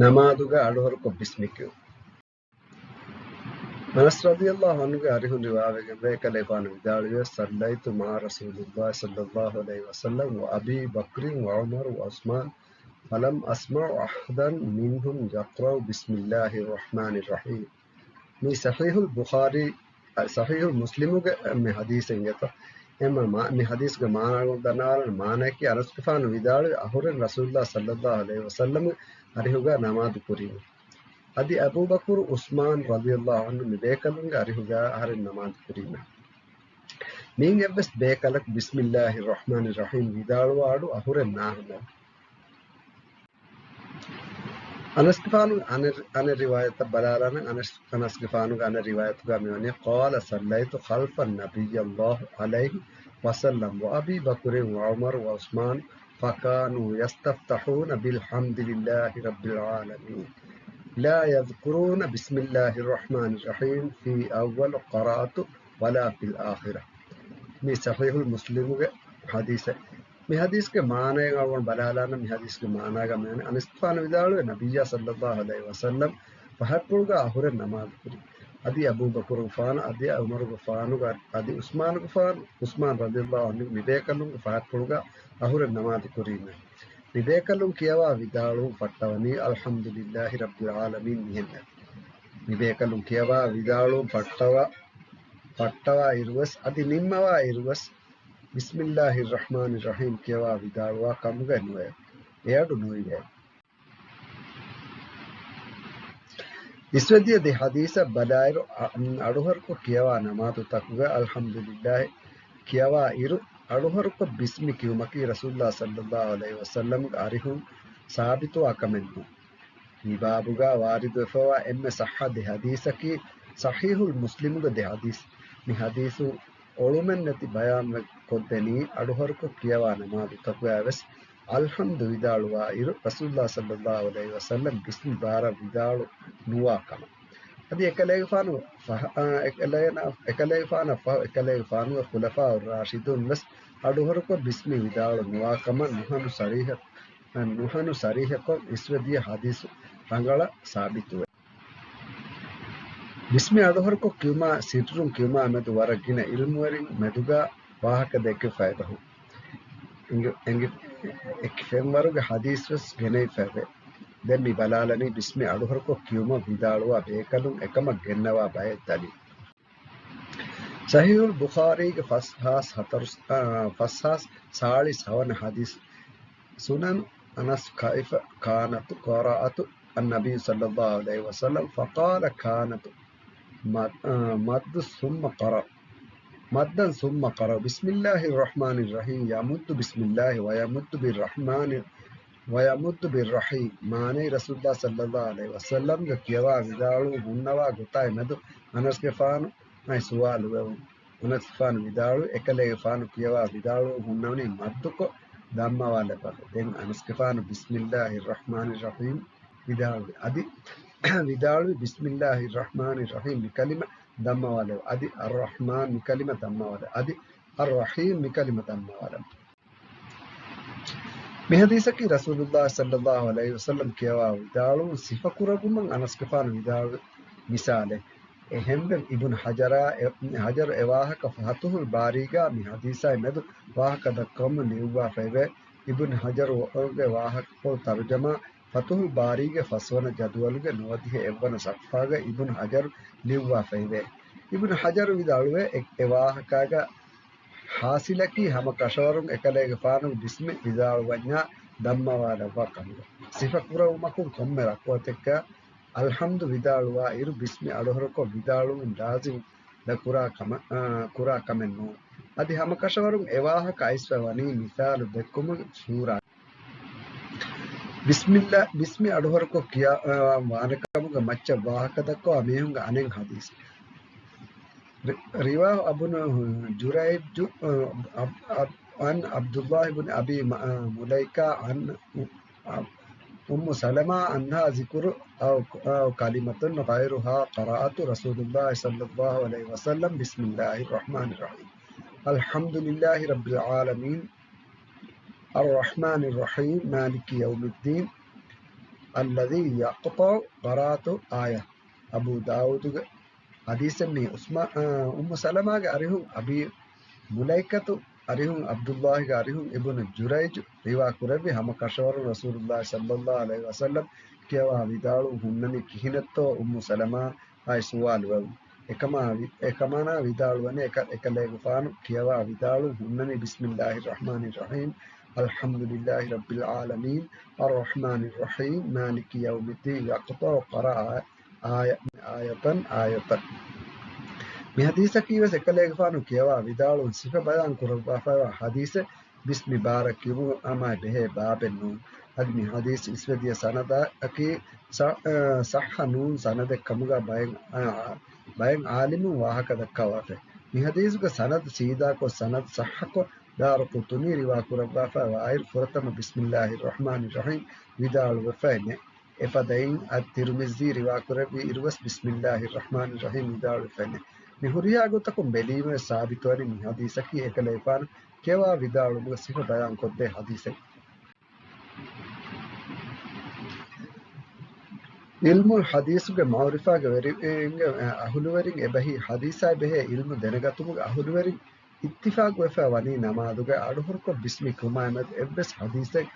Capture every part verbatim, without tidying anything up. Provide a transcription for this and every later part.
ނަމާދުގަ އަޑުހަރުކޮށް ބިސްމި ކިޔުން. އަނަސް ރަޟިޔަﷲ ޢަންހުގެ އަރިހުން ރިވާވެގެންވޭ، ކަލޭފާނު ވިދާޅުވި، صليت مع رسول الله صلى الله عليه وسلم وأبي بكر وعمر وعثمان فلم أسمع أحدا منهم يقرأ بسم الله الرحمن الرحيم. މީ ޞަޙީޙުލް ބުޚާރީ، ޞަޙީޙުލް މުސްލިމުގެ މި ޙަދީޘެއް އިނގޭތޯ. އެމަ މާ-، މި ޙަދީޘްގެ މާނަ ދަންނަވާނެ މާނައަކީ އަނަސްގެފާނު ވިދާޅުވި އަހުރެން ރަސޫލުﷲ ޞައްލަﷲ ޢަލައިހި ވަސައްލަމް އަރިހުގަ ނަމާދު ކުރީމަ. އަދި އަބޫބަކުރު ޢުސްމާން ރަޟިޔަﷲ ޢަންހު މި ބޭކަލުންގެ އަރިހުގަ އަހަރެން ނަމާދު ކުރީމަ. މީން އެއްވެސް ބޭކަލަކު ބިސްމިﷲިއްރަޙްމާނިއްރަޙީމް ވިދާޅުވާ އަޑު އަހުރެން ނާހަނު. އަނަސްގެފާނުގެ އަނެއް، އަނެއް ރިވާޔަތަށް ބަލާލާނަން. އަނަސް، އަނަސްގެފާނުގެ އަނެއް ރިވާޔަތުގަ މިވަނީ، قال صليت خلف النبي الله عليه وسلم وأبي بكر وعمر وعثمان فكانوا يستفتحون بالحمد لله رب العالمين لا يذكرون بسم الله الرحمن الرحيم في أول قراءة ولا في الآخرة. މީ ޞަޙީޙުލް މުސްލިމުގެ ޙަދީޘެއް. މި ޙަދީޘްގެ މާނައަށް އަޅުގަނޑު ބަލާލާނަން. މި ޙަދީޘްގެ މާނާގަ މިވަނީ، އަނަސްގެފާނު ވިދާޅުވޭ، ނަބިއްޔާ ޞައްލަﷲ ޢަލައިހި ވަސައްލަމް ފަހަތްޕުޅުގަ އަހުރެން ނަމާދު ކުރި. އަދި އަބޫބަކުރުގެފާނު، އަދި ޢުމަރުގެފާނުގެ، އަދި ޢުސްމާނުގެފާނު، ޢުސްމާނު ރަޟިޔަﷲ ޢަންހު މި ބޭކަލުންގެ ފަހަތްޕުޅުގަ އަހުރެން ނަމާދު ކުރީމެ. މި ބޭކަލުން ކިޔަވާ ވިދާޅުވުން ފައްޓަވަނީ الحمد لله رب العالمين މިހެންނެވެ. މި ބޭކަލުން ކިޔަވާ ވިދާޅުވުން ފައްޓަވާ، ފައްޓަވާ އިރުވެސް އަދި ނިންމަވާ އިރުވެސް بسم الله الرحمن الرحيم ކިޔަވާ ވިދާޅުވާ ކަމުގައި ނުވެ، އެއަޑު ނުއިވޭ. އިސްވެދިޔަ ދެ ޙަދީޘަށް ބަލާއިރު، އަ-، އަޑުހަރުކޮށް ކިޔަވާ ނަމާދުތަކުގައި الحمد لله ކިޔަވާ އިރު، އަޑުހަރުކޮށް ބިސްމި ކިޔުމަކީ ރަސޫލުﷲ ޞައްލަﷲ ޢަލައިހި ވަސައްލަމްގެ އަރިހުން ސާބިތުވާ ކަމެއް ނޫން. މި ބާބުގަ ވާރިދުވެފަވާ އެންމެ ޞައްޙަ ދެ ޙަދީޘަކީ ޞަޙީޙުލް މުސްލިމުގެ ދެ ޙަދީޘް. މި ޙަދީޘު އޮޅުމެއްނެތި ބަޔާން ކޮށްދެނީ، އަޑުހަރުކޮށް ކިޔަވާ ނަމާދުތަކުގައިވެސް الحمد ވިދާޅުވާ އިރު، ރަސޫލުﷲ ޞައްލަﷲ ޢަލައިހި ވަސައްލަމް ބިސްމި ބާރަށް ވިދާޅު ނުވާ ކަމަށް. އަދި އެކަލޭގެފާނު ފަހ-، އާ، އެކަލޭނަ-، އެކަލޭގެފާނަށް ފަހު އެކަލޭގެފާނުގެ ޚުލަފާއު ރާޝިދުން ވެސް އަޑުހަރުކޮށް ބިސްމި ވިދާޅު ނުވާ ކަމަށް ނުހަނު ޞަރީޙަ-، ނުހަނު ޞަރީޙަކޮށް އިސްވެދިޔަ ޙަދީޘް ރަނގަޅަށް ސާބިތުވޭ. ބިސްމި އަޑުހަރުކޮށް ކިޔުމާ ސިއްރުން ކިޔުމާ މެދު ވަރަށް ގިނަ ޢިލްމުވެރިން މެދުގަ ވާހަކަ ދެއްކިފައި ބަހު. އެނގި-، އެނގި-، އެކި ފެންވަރުގެ ޙަދީޘް ވެސް ގެނެވިފައެވެ. ދެން މި ބަލާލަނީ ބިސްމި އަޑުހަރުކޮށް ކިޔުމަށް ވިދާޅުވާ ބޭކަލުން އެކަމަށް ގެންނަވާ ބައެއް ދަލީލް. ޞަޙީޙުލް ބުޚާރީގެ ފަސް ހާސް ހަތަރު، އާ، ފަސް ހާސް ސާޅީސް ހަވަނަ ޙަދީޘް. ސުނަން އަނަސް كيف كانت قراءة النبي صلى الله عليه وسلم فقال كانت مد-، آه، مد ثم قرأ، مدا ثم قرأ، بسم الله الرحمن الرحيم، يمد بسم الله ويمد بالرحمن ويمد بالرحيم. މާނައީ، ރަސޫލުﷲ ޞައްލަﷲ ޢަލައިހި ވަސައްލަމްގެ ކިޔަވާ ވިދާޅުވުން ހުންނަވާ ގޮތާއި މެދު އަނަސްގެފާނު އައި ސުވާލު ވެވުން. އަނަސްގެފާނު ވިދާޅުވި، އެކަލޭގެފާނު ކިޔަވާ ވިދާޅުވުން ހުންނަވަނީ މައްދުކޮށް ދަންމަވާލެއްވާފަ. ދެން އަނަސްގެފާނު بسم الله الرحمن الرحيم ވިދާޅުވި. އަދި ވިދާޅުވި، بسم الله الرحمن الرحيم މިކަލިމަ ދަންމަވާލެވު. އަދި الرحمن މިކަލިމަ ދަންމަވާލެވު. އަދި الرحيم މިކަލިމަ ދަންމަވާލެވު. މި ޙަދީޘަކީ ރަސޫލުﷲ ޞައްލަﷲ ޢަލައިހި ވަސައްލަމް ކިޔަވާ ވިދާޅުވުން ސިފަކުރެއްވުމަށް އަނަސްގެފާނު ވިދާޅުވި މިސާލެއް. އެހެންވެ، އިބްނު ޙަޖަރާ އެ-، ޙަޖަރު އެ ވާހަކަ ފަތުޙުލް ބާރީގާ މި ޙަދީޘާއި މެދު ވާހަކަ ދައްކަވަމުން ލިޔުއްވާފައެވެ. އިބްނު ޙަޖަރުގެ ވާހަކަފުޅު ތަރުޖަމާ ފަތުޙުލް ބާރީގެ ފަސްވަނަ ޖަދުވަލުގެ ނުވަދިހަ އެއްވަނަ ޞަފްޙާގަ އިބްނު ޙަޖަރު ލިޔުއްވާފައެވެ. އިބްނު ޙަޖަރު ވިދާޅުވޭ، އެ، އެ ވާހަކާގަ ޙާޞިލަކީ ހަމަ ކަށަވަރުން އެކަލޭގެފާނުގެ ބިސްމި ވިދާޅުވަންޏާ ދަންމަވާލައްވާ ކަމުގަ. ސިފަ ކުރެވުމަކުން ކޮންމެ ރަކުޢަތެއްގަ އަލްޙަމްދު ވިދާޅުވާ އިރު ބިސްމި އަޑުހަރުކޮށް ވިދާޅުވުން ލާޒިމް ދަ ކުރާ ކަމަ-، އާ، ކުރާ ކަމެއް ނޫން. އަދި ހަމަކަށަވަރުން އެ ވާހަކަ އައިސްފަ ވަނީ މިސާލު ދެއްކުމުގެ ސޫރާ. ބިސްމިއްލާ، ބިސްމި އަޑުހަރުކޮށް ކިޔާ، އާ، ވާނެ ކަމުގެ މައްޗަށް ވާހަކަ ދައްކަވާ މީހުންގެ އަނެއް ޙަދީޘް. ރި-، ރިވާ އަބުނު ޖުރައިޖު، އަ، އަ، އަ، عن عبد الله بن أبي م-، އަ، مليكة عن، އަ، أم سلمة أنها ذكر أو، أو كلمة غيرها قرأت رسول الله صلى الله عليه وسلم بسم الله الرحمن الرحيم. الحمد لله رب العالمين. الرحمن الرحيم. مالك يوم الدين. الذي يقطع قراءة آية. އަބޫ ދާވޫދުގެ ޙަދީޘެއް މީ. ޢުސްމާ-، އާ، އުއްމު ސަލަމާގެ އަރިހުން އަބީ މުލައިކަތު އަރިހުން ޢަބްދުﷲގެ އަރިހުން އިބްނު ޖުރައިޖު ރިވާ ކުރެއްވި ހަމަ ކަށަވަރުން ރަސޫލުﷲ ޞައްލަﷲ ޢަލައިހި ވަސައްލަމް ކިޔަވާ ވިދާޅުވުން ހުންނަނީ ކިހިނެއްތޯ އުއްމު ސަލަމާ އާއި ސުވާލު ވެވުން. އެކަމާ ވި-، އެކަމާނާ ވިދާޅުވަނީ އެކަ-، އެކަލޭގެފާނު ކިޔަވާ ވިދާޅުވުން ހުންނަނީ بِسْمِ اللَّهِ الرَّحْمَنِ الرَّحِيمِ، الْحَمْدُ لِلَّهِ رَبِّ الْعَالَمِينَ، الرَّحْمَنِ الرَّحِيمِ، مَالِكِ يَوْمِ الدِّينِ، يَقْطَعُ قَرَاءَ آيَةً، آيَةً، އާޔަތަން، އާޔަތަން. މި ޙަދީޘަކީ ވެސް އެކަލޭގެފާނު ކިޔަވާ ވިދާޅުވުން ސިފަ ބަޔާން ކުރައްވާފައިވާ ޙަދީޘެއް. ބިސްމި ބާރަށް ކިޔުމުގަ އަމާއި ބެހޭ ބާބެއް ނޫން. އަދި މި ޙަދީޘް އިސްވެދިޔަ ސަނަދަކީ ޞަ-، އަ، ޞައްޙަ ނޫން ސަނަދެއް ކަމުގަ ބައެއް، އަ، ބައެއް ޢާލިމުން ވާހަކަ ދައްކަވާފައި. މި ޙަދީޘުގެ ސަނަދު ސީދާކޮށް ސަނަދު ޞައްޙަކޮށް ދާރަޤުޠުނީ ރިވާ ކުރައްވާފައި ވާއިރު ފުރަތަމަ بِسْمِ اللَّهِ الرَّحْمَنِ الرَّحِيمِ ވިދާޅުވެފައެއް ނެތް. އެފަދައިން އައް ތިރުމިޒީ ރިވާކުރެއްވި އިރުވެސް بِسْمِ اللَّهِ الرَّحْمَنِ الرَّحِيمِ ވިދާޅުވެފައެއް ނެތް. މި ހުރިހާ ގޮތަކުން ބެލީމަވެސް ސާބިތުވަނީ މި ޙަދީޘަކީ އެކަލޭގެފާނު ކިޔަވާ ވިދާޅުވުމުގެ ސިފަ ބަޔާން ކޮށްދޭ ޙަދީޘެއް. ޢިލްމުލް ޙަދީޘުގެ މަޢުރިފާގެ ވެރިންގެ އަހުލުވެރިން އެބަހީ ޙަދީޘާ ބެހޭ ޢިލްމު ދެނެގަތުމުގެ އަހުލުވެރިން އިއްތިފާޤުވެފައި ވަނީ ނަމާދުގައި އަޑުހުރުކޮށް ބިސްމި ކުމާއިމަދު އެއްވެސް ޙަދީޘެއް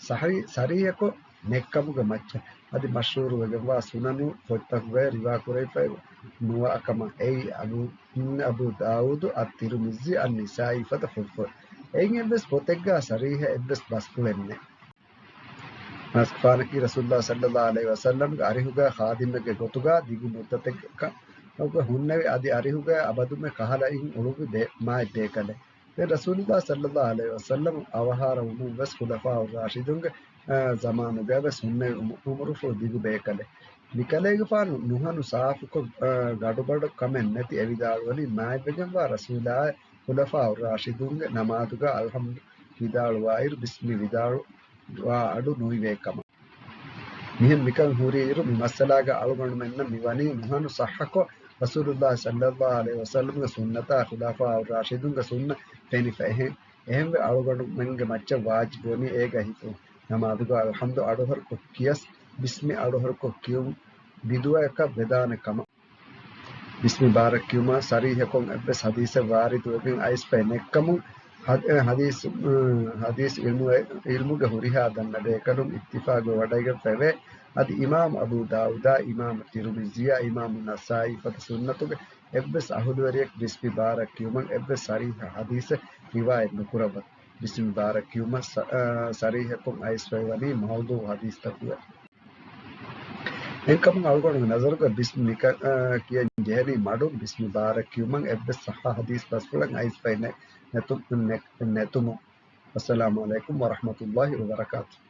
ޞަޙީ-، ޞަރީޙަކޮށް ނެތްކަމުގެ މައްޗަށް. އަދި މަޝްހޫރުވެގެންވާ ސުނަނު ފޮތްތަކުގައި ރިވާކުރެވިފައި ނުވާ ކަމަށް އެއީ އަބޫ، އަބޫ ދާވޫދު، އައް ތިރުމިޒީ، އައް ނިސާއީ ފަދަ ފުރުފުރު. އެއިން އެއްވެސް ފޮތެއްގަ ޞަރީޙަ އެއްވެސް ބަސްފުޅެއް ނެތް. މަސްކުފާނަކީ ރަސޫލުﷲ ޞައްލަﷲ ޢަލައިހި ވަސައްލަމްގެ އަރިހުގަ ޚާދިމެއްގެ ގޮތުގަ ދިގު މުއްދަތެއްގަ ހުންނެވި، އަދި އަރިހުގައި އަބަދުމެ ކަހަލައިން އުޅުއްވި ބޭ-، މާތް ބޭކަލެއް. ދެން ރަސޫލުﷲ ޞައްލަﷲ ޢަލައިހި ވަސައްލަމް އަވަހާރަވުމުން ވެސް ޚުލަފާއު ރާޝިދުންގެ، އަ، ޒަމާނުގައި ވެސް ހުންނެވި އުމު-، އުމުރުފުޅު ދިގު ބޭކަލެއް. މިކަލޭގެފާނު ނުހަނު ސާފުކޮށް، އަ، ގަޑުބަޑު ކަމެއް ނެތި އެ ވިދާޅުވަނީ މާތްވެގެންވާ ރަސޫލާއި ޚުލަފާއު ރާޝިދުންގެ ނަމާދުގަ އަލްޙަމްދު ވިދާޅުވާއިރު ބިސްމި ވިދާޅު ވާ އަޑު ނުއިވޭ ކަމަށް. މިހެން މިކަން ހުރިއިރު، މި މައްސަލާގަ އަޅުގަނޑުމެންނަށް މިވަނީ ނުހަނު ޞައްޙަކޮށް، ރަސޫލުﷲ ޞައްލަﷲ ޢަލައިހި ވަސައްލަމްގެ ސުންނަތާ ޚުލަފާއު ރާޝިދުންގެ ސުންނަ ފެނިފަ. އެހެން، އެހެންވެ، އަޅުގަނޑުމެންގެ މައްޗަށް ވާޖިބުވަނީ އޭގަ ހިފުން. ނަމާދުގަ އަލްޙަމްދު އަޑުހަރުކޮށް ކިޔަސް، ބިސްމި އަޑުހަރުކޮށް ކިޔުން ބިދުޢައަކަށް ވެދާނެ ކަމަށް. ބިސްމި ބާރަށް ކިޔުމާ ޞަރީޙަކޮށް އެއްވެސް ޙަދީޘެއް ވާރިދުވެގެން އައިސްފައި ނެތްކަމުން، ޙަދ-، އެ، ޙަދީޘް، އު، ޙަދީޘް ޢިލްމު-، ޢިލްމުގެ ހުރިހާ ދަންނަ ބޭކަލުން އިއްތިފާޤުވެވަޑައިގެންފައެވެ. އަދި އިމާމު އަބޫ ދާއޫދާ، އިމާމު ތިރުމިޒީއާ، އިމާމު ނަސާއީ ފަދަ ސުންނަތުގެ އެއްވެސް އަހުލުވެރިޔަކު ބިސްމި ބާރަށް ކިޔުމަށް އެއްވެސް ޞަރީޙަ ޙަދީޘެއް ރިވާޔަތް ނުކުރައްވަތު. ބިސްމި ބާރަށް ކިޔުމަށް ޞަ-، އަ، ޞަރީޙަކޮށް އައިސްފައިވަނީ މައުޟޫޢު ޙަދީޘްތަކުގަ. އެހެންކަމުން އަޅުގަނޑުގެ ނަޒަރުގަ ބިސްމި މިކަ-، އަ، ކިޔަން ޖެހެނީ މަޑުން ބިސްމި ބާރަށް ކިޔުމަށް އެއްވެސް ޞައްޙަ ޙަދީޘް ބަސްފުޅެއް އައިސްފައި ނެ-، ނެތު-، ނެ-، ނެތުމުން. އައްސަލާމު ޢަލައިކުމް ވަރަޙްމަތުﷲ ވަބަރަކާތުހު.